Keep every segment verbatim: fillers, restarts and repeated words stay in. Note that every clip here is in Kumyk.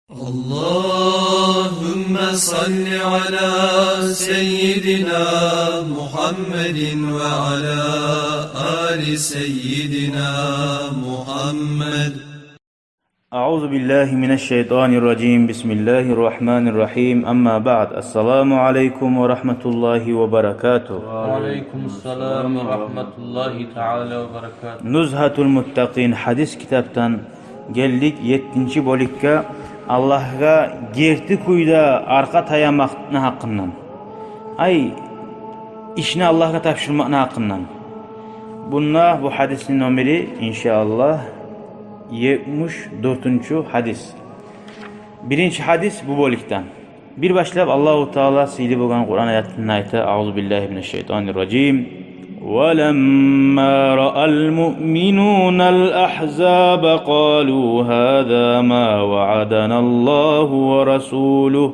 اللهم صل على سيدنا محمد وعلى آل سيدنا محمد. أعوذ بالله من الشيطان الرجيم. بسم الله الرحمن الرحيم. أما بعد. السلام عليكم ورحمة الله وبركاته. وعليكم السلام ورحمة الله تعالى وبركاته. نزهة المتقين гьадис китапдан гелдик еттинчи бёлюкге, Аллагьгъа герти кюйде аркъа таямакъны гьакъындан. Ай, ишни Аллагьгъа тапшурмакъны гьакъындан. Бунда бу гьадисни номери, иншааллагь, етмиш дёртюнчю гьадис. Биринчи гьадис бу бёлюкден. Бир башлап Аллагьу Таала сыйлы болгъан Къуран аятында айта: أعوذ بالله من الشيطان الرجيم. ولما رأى المؤمنون الأحزاب قالوا هذا ما وعدنا الله ورسوله.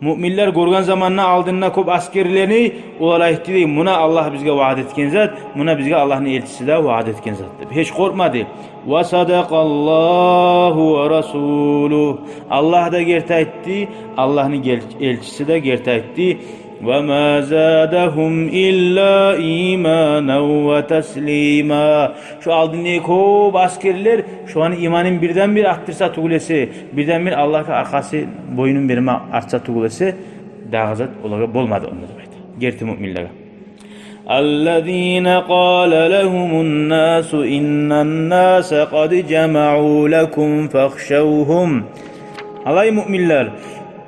Муъминлер гёрген заманда алдында кёп аскерлени, олар айтды дей: «Муна Аллагь бизге ваъда этген зат, муна бизге Аллагьны элчиси де ваъда этген зат», — деп. Гьеч къоркъмады. وصدق الله ورسوله. Аллагь да герти айтды, Аллагьны гел-, элчиси де герти айтды. وما زادهم إلا إيمانا وتسليما. Шо алдындагъы кёп аскерлер шоланы иманын бирден-бир артдырса тюгюл эсе, бирден-бир Аллагьгъа аркъасын, бойнун берме артса тюгюл эсе, дагъы зат олагъа болмады онда деп айта. Герти муъминлеге. الذين قال لهم الناس إن الناس قد جمعوا لكم فاخشوهم. Алай муъминлер,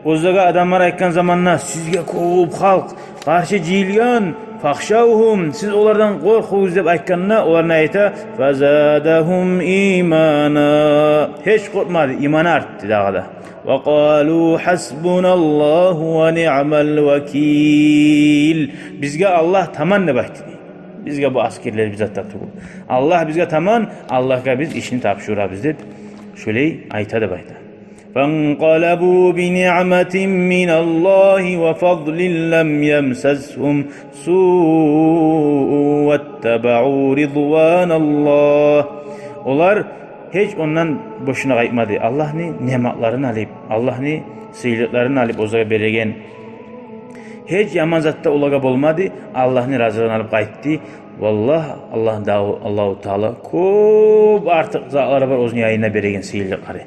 оьзлеге адамлар айтгъан заманда: «Сизге кёп халкъ къаршы жыйылгъан, فاخشوهم, сиз олардан къоркъугъуз», — деп айтгъанда, олар не айта? فزادهم إيمانا. Гьеч къоркъмады, иманы артды дагъы да. وقالوا حسبنا الله ونعم الوكيل. Бизге Аллагь таман деп айтды. Бизге бу аскерлер бир зат да тюгюл. Аллагь бизге таман, Аллагьгъа биз ишни тапшурабыз деп шолай айта деп айта. فانقلبوا بنعمة من الله وفضل لم يمسسهم سوء واتبعوا رضوان الله. Олар гьеч ондан бошуна къайтмады. Аллагьны ниъматларын алып, Аллагьны сыйлыкъларын алып, оьзлеге береген гьеч яман зат да олагъа болмады. Аллагьны разилигин алып къайтды. Валлагь, Аллагь да, Аллагьу Таала кёп артыкъ затлары бар оьзюню янында береген сыйлыкълары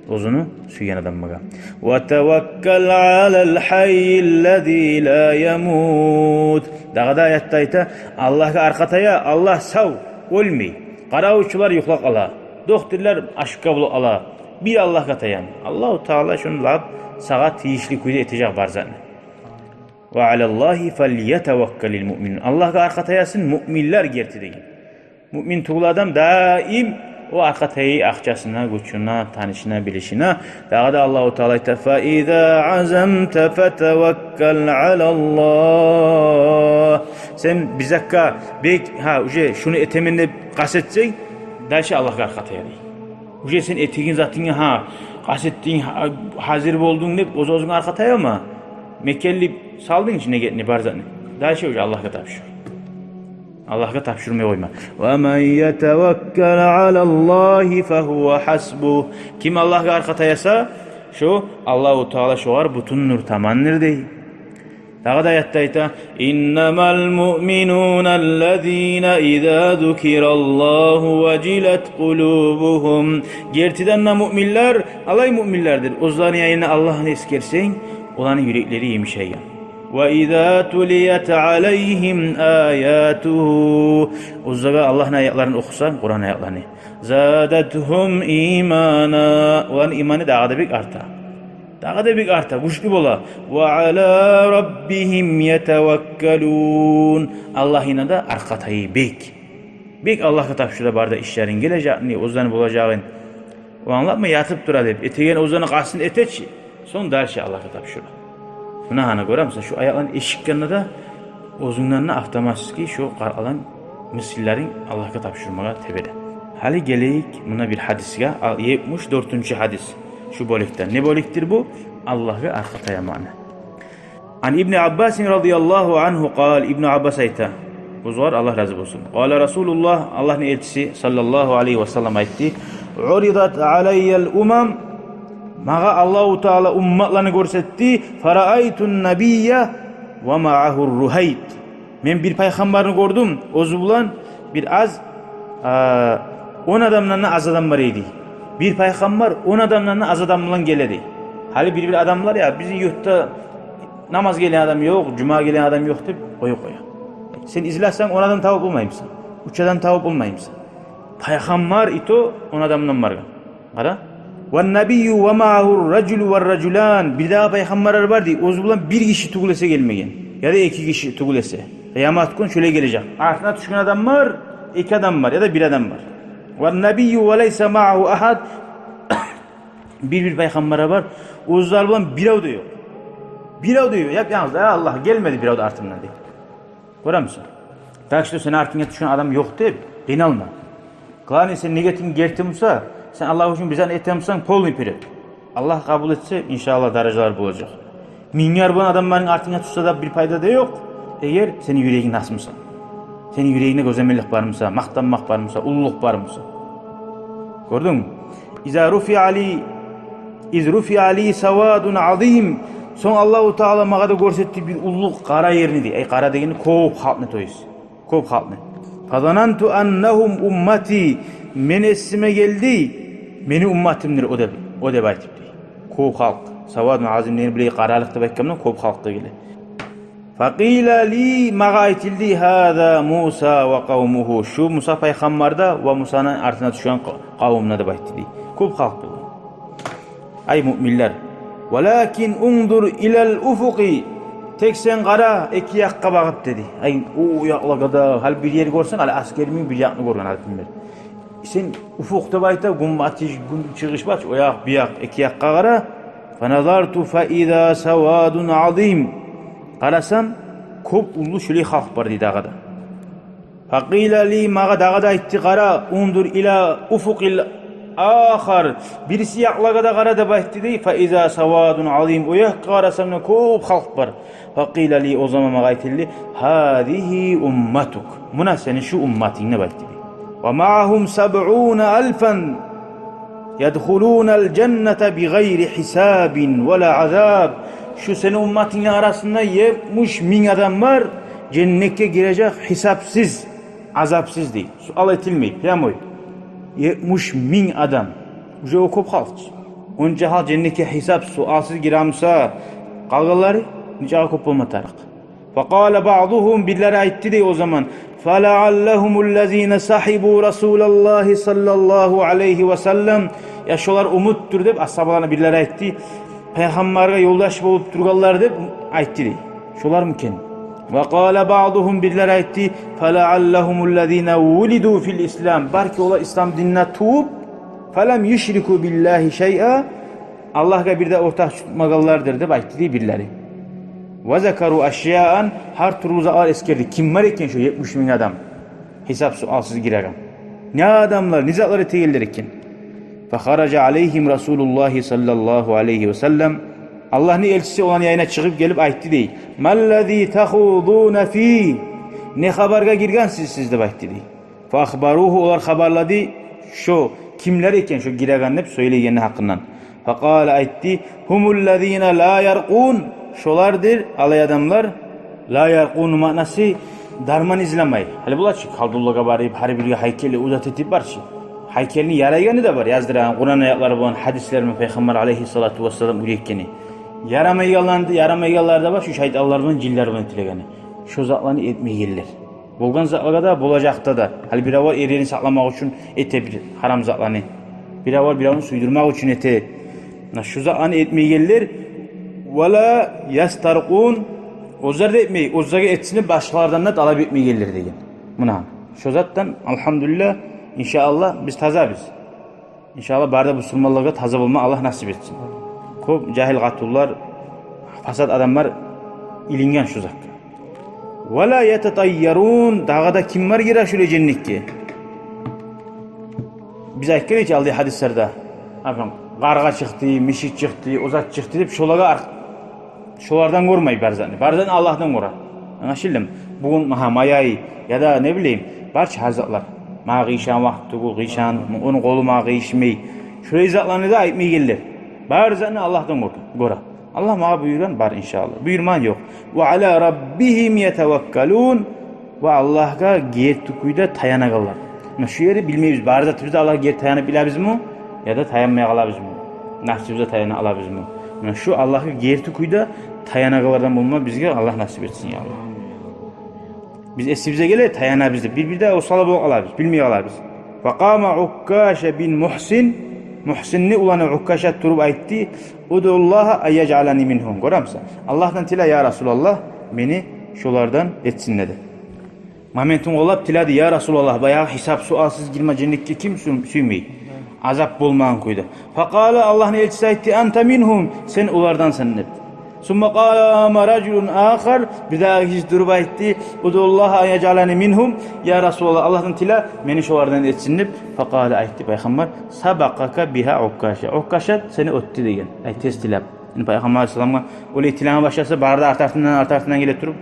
оьзюню сюйген адамлагъа. وتوكل على الحي الذي لا يموت. Дагъы да аятда айта: Аллагьгъа аркъа тая, Аллагь сав, оьлмей. Къаравулчулар юхлап къала, дохтурлар ошибка болуп къала. Бир Аллагьгъа таян. Аллагьу Таала шону лап сагъа тийишли кюйде этежек бар затны. وعلى الله فليتوكل المؤمنون. Аллагьгъа аркъа таясын муъминлер герти деген. Муъмин тюгюл адам даим о аркъа таяй акъчасына, гючюне, танышына, билишине. Дагъы да Аллагьу Таала айта: فإذا عزمت فتوكل على الله. Сен бир затгъа бек, гьа, уже шуну этемен деп къаст этсенг, дальше Аллагьгъа аркъа тая дей. Уже сен этеген затынга, гьа, къаст этдинг, гьа-, гьазир болдунг деп оьз-оьзюнге аркъа таяма. Мекенли салдынг ичине гетни бар затны. Дальше уже Аллагьгъа тапшур. Аллагьгъа тапшурмай къойма. ومن يتوكل على الله فهو حسبه. Ким Аллагьгъа аркъа таяса, шо Аллагьу Таала шогъар бютюндюр, тамандыр дей. Дагъы да аятда айта: إنما المؤمنون الذين إذا ذكر الله وجلت قلوبهم. Гертиден де муъминлер алай муъминлердир, оьзлени янына Аллагьны эсгерсенг, оланы юреклери йымышайгъан. وإذا تليت عليهم آياته. Оьзлеге Аллагьны аятларын охусанг, Къуран аятларын, زادتهم إيمانا. Оланы иманы дагъы да бек арта. Дагъы да бек арта, гючлю бола. وعلى ربهم يتوكلون. Аллагьына да аркъа таяй бек. Бек Аллагьгъа тапшура бары да ишлерин, гележекни, оьзлени болажагъын. О англатма ятып тура деп, этеген оьзлени къастын эте чи. Сонг дальше Аллагьгъа тапшура. Муна гьана гёремисен, шу аятланы эшитгенде де оьзюнгден де автоматически шу къаралгъан мисгиллеринг Аллагьгъа тапшурмагъа тебере. Гьали гелейик муна бир гьадисге, ал, етмиш дёртюнчю гьадис шу бёлюкден. Не бёлюкдюр бу? Аллагьгъа аркъа таямакъны. عن ابن عباس رضي الله عنه قال, Ибну Аббас айта, оьзюгер Аллагь рази болсун. قال رسول الله, Аллагьны элчиси саллаллагьу алайгьи ва саллам айтды: عرضت علي الأمم. Магъа Аллагьу Таала умматланы гёрсетди. Фараайтун набийя ва маагьур ругьайт. Мен бир пайхаммарны гёрдюм, оьзю булан бир аз, а, он адамдан да аз адам бар эди. Бир пайхаммар он адамдан да аз адам булан геледи. Гьали бир-бир адамлар, я, бизин юртда намаз гелеген адам ёкъ, жума гелеген адам ёкъ деп къоя-къоя. Сен излесенг, он адам табып болмаймысан, уьч адам табып болмаймысан. Пайхаммар и то он адамдан баргъан. Къара. Ва набийю ва маагьур ражулу ва ражулан. Бирдагъы пайхаммарлар бар дей, оьзю булан бир гиши тюгюл эсе гелмеген, яда эки гиши тюгюл эсе. Къыямат гюн шолай гележек. Артына тюшген адам бар, эки адам бар, яда бир адам бар. Ва набийю ва лайса маагьу агьад. Бир-бир пайхаммарлар бар, оьзлер булан бирев де ёкъ. Бирев де ёкъ. Яп-янгыз, я Аллагь, гелмеди бирев де артымдан дей. Гёремисен? Так что сени артынга тюшген адам ёкъ деп къыйналма. Главное, сени ниетинг герти буса, сен Аллагь учун бир зат этген бусанг, полный вперёд. Аллагь къабул этсе, иншааллагь, даражалар болажакъ. Минглер булан адамларынг артынга тюшсе де бир пайда да ёкъ, эгер сени юрегинг нас буса. Сени юрегингде гёземеллик бар буса, макътанмакъ бар буса, уллулукъ бар буса. Гёрдюнгмю? Иза руфиа ли, из руфиа ли савадун азим. Сонг Аллагьу Таала магъа да гёрсетди бир уллу къара ерни дей. Ай, къара дегени кёп халкъны, то есть. Кёп халкъны. Фазананту аннагьум уммати. Мени эсиме гелди, мени умматымдыр о деп, о деп айтып дей. Кёп халкъ. Савадун азим дегени билей къаралыкъ деп айтгъанда кёп халкъгъа геле. Факъила ли, магъа айтылды, гьаза Муса ва къавмугьу. Шу Муса пайхаммар да ва Мусаны артына тюшген къа-, къавум да деп айтды дей. Кёп халкъ болду. Ай муъминлер. Валакин унзур илал уфукъи. Тек сен къара эки якъгъа багъып деди. Ай, о якълагъа да, гьали бир ер гёрсенг, гьали асгерминг бир якъны гёрген, гьали кимдир. Сен уфукъ деп айта, гюнбатыш, гюнчыгъыш бар чы, о якъ, бу якъ, эки якъгъа къара. Фаназарту фаиза савадун азим. Къарасам, кёп уллу шулай халкъ бар дей дагъы да. Факъила ли, магъа дагъы да айтды, къара, унзур ила уфукъил ахар. Бириси якълагъа да къара деп айтды дей. Фаиза савадун азим. О якъгъа къарасам да кёп халкъ бар. Факъила ли, о заман магъа айтылды, гьазигьи умматук. Муна сени шу умматынг деп айтды дей. Ва маагьум сабъуна алфан ядхулунал жанната бигъайри гьисабин вала азаб. Шу сени умматынгны арасында етмиш минг адам бар, женнетге гирежек гьисапсыз, азапсыз дей. Суал этилмей, прямой. Етмиш минг адам. Уже о кёп халкъ чы. Онча халкъ женнетге гьисап, суалсыз гире буса, къалгъанлары нечакъы кёп болма тарыкъ. Факъала баъдугьум, бирлери айтды дей о заман, фалаъаллагьумуллазина сагьибу расулаллагьи саллаллагьу алайгьи ва саллам. Я шолар умутдур деп, асгьабаларына бирлери айтды, пайхаммаргъа ёлдаш болуп тургъанлар деп айтды дей. Шолармы экен? Ва къала баъдугьум, бирлери айтды, фалаъаллагьумуллазина вулиду фил ислам. Балки олар ислам динине тувуп, фалам юшрику биллагьи шайъа, Аллагьгъа бир де ортакъ тутмагъанлардыр деп айтды дей бирлери. Ва закару ашяан, гьар тюрлю затлар эсгерди. Ким бар экен шо етмиш минг адам? Гьисап-суалсыз гиреген. Не адамлар, не затлар этегенлер экен? Фахаража алайгьим расулуллагьи саллаллагьу алайгьи ва саллам. Аллагьны элчиси оланы янына чыгъып гелип айтды дей. Маллази тахузуна фи? Не хабаргъа гиргенсиз сиз деп айтды дей. Фаахбаругьу, олар хабарлады, шо кимлер экен шо гиреген деп сёйлегенни гьакъындан. Факъала, айтды, гьумуллазина ла яркъун, шолардыр алай адамлар, ла яркъун маънасы дарман излемей. Гьали бола чы, колдунлагъа барып, гьар бирге гьайкелге узат этип бар чы. Гьайкелни ярайгъаны да бар, яздырагъан Къуран аятлары булан, гьадислер булан, Пайхаммар алайгьиссалату вассалам уьйретгени. Ярамайгъанлар, ярамайгъанлар да бар, шу шайтанлар булан, жинлер булан этилегени. Шо затланы этмейгенлер. Болгъан затлагъа да, болажакъда да. Гьали биревлер эрлерин сакъламакъ учун эте бир гьарам затланы. Биревлер биревню сюйдюрмек учун эте. Муна шу затланы этмейгенлер. Ва ла ястаркъун, оьзлер де этмей, оьзлеге этсин деп башгъалардан да талап этмейгенлер деген. Муна шо затдан, алгьамдулиллагь, иншааллагь, биз тазабыз. Иншааллагь, бары да бусурманлагъа таза болма Аллагь насип этсин. Кёп жагьил къатунлар, фасат адамлар илинген шу затгъа. Ва ла ятатайярун, дагъы да ким бар гире шулай женнетге? Биз айтгъан эдик алда гьадислерде. Апан, къаргъа чыкъды, мишик чыкъды, о зат чыкъды деп, шолагъа ар-, шолардан къоркъмай бар затны. Бар затны Аллагьдан къора. Англашылдымы? Бугюн магъа май ай, яда не билейим, бар чы гьар затлар. Магъа къыйышагъан вакъти тюгюл, къыйышагъан, ону къолу магъа къыйышмай. Шолай затланы да айтмайгъанлар. Бар затны Аллагьдан гёре, гёре. Аллагь магъа буюргъан бар, иншааллагь. Буюрмагъан ёкъ. «Ва ала раббигьим ятаваккалун». Ва Аллагьгъа герти кюйде таянагъанлар. Муна шу ерде билмейбиз, бар затыбызда Аллагьгъа герти таянып билебизми, яда таянмай къалабызмы? Напсыбызгъа таяна алабызмы? Муна шу Аллагьгъа герти кюйде таянагъанлардан болма бизге Аллагь насип этсин, я Аллагь. Биз эсибизге геле, таянабыз деп, бир-бирде осал болуп къалабыз, билмей къалабыз. Факъама Уккаша бин Мухсин. Мухсинни уланы Уккаша туруп айтды: «Удъуллагьа ан яжъалани мингьум». Гёремисен? «Аллагьдан тиле, я Расулаллагь, мени шолардан этсин», — деди. Моментин къоллап тиледи: «Я Расулаллагь, баягъы гьисап-суалсыз гирме женнетге ким сю-, сюймей? Азап болмагъан кюйде». Факъала, Аллагьны элчиси айтды: «Анта мингьум, сен олардансан», — деп. Сумма къама ражулун ахар, бирдагъы гиши туруп айтды: «Удъуллагьа ан яжъалани мингьум, я Расулаллагь, Аллагьдан тиле, мени шолардан этсин», — деп. Факъала, айтды Пайхаммар: «Сабакъака бигьа Уккаша. Уккаша сени оьтдю», — деген. Ай, тез тилеп. Энни Пайхаммар алайгьиссаламгъа олай тилеме башласа, бары да арт-артындан, арт-артындан геле туруп,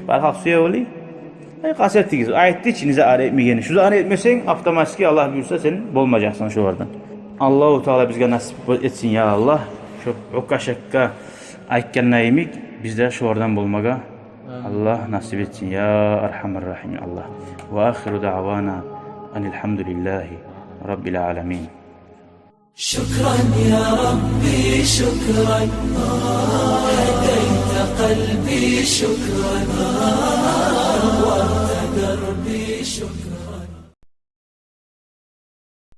бар халкъ сюе олай. Ай, къаст этигиз, айтды чы, не зат ари этмегени. Шу зат ари этмесенг, автоматически, Аллагь буюрса, сен болмажакъсан шолардан. Аллагьу Таала бизге насип этсин, я Аллагь. Шу Уккашагъа айтгъан йимик, биз де шолардан болмагъа Аллагь насип этсин, я архамар рахимин, Аллагь. Ва ахиру даъвана анил хамдулиллагьи раббил аламин. شكرا يا ربي، شكرا. هديت قلبي، شكرا. نورت دربي، شكرا.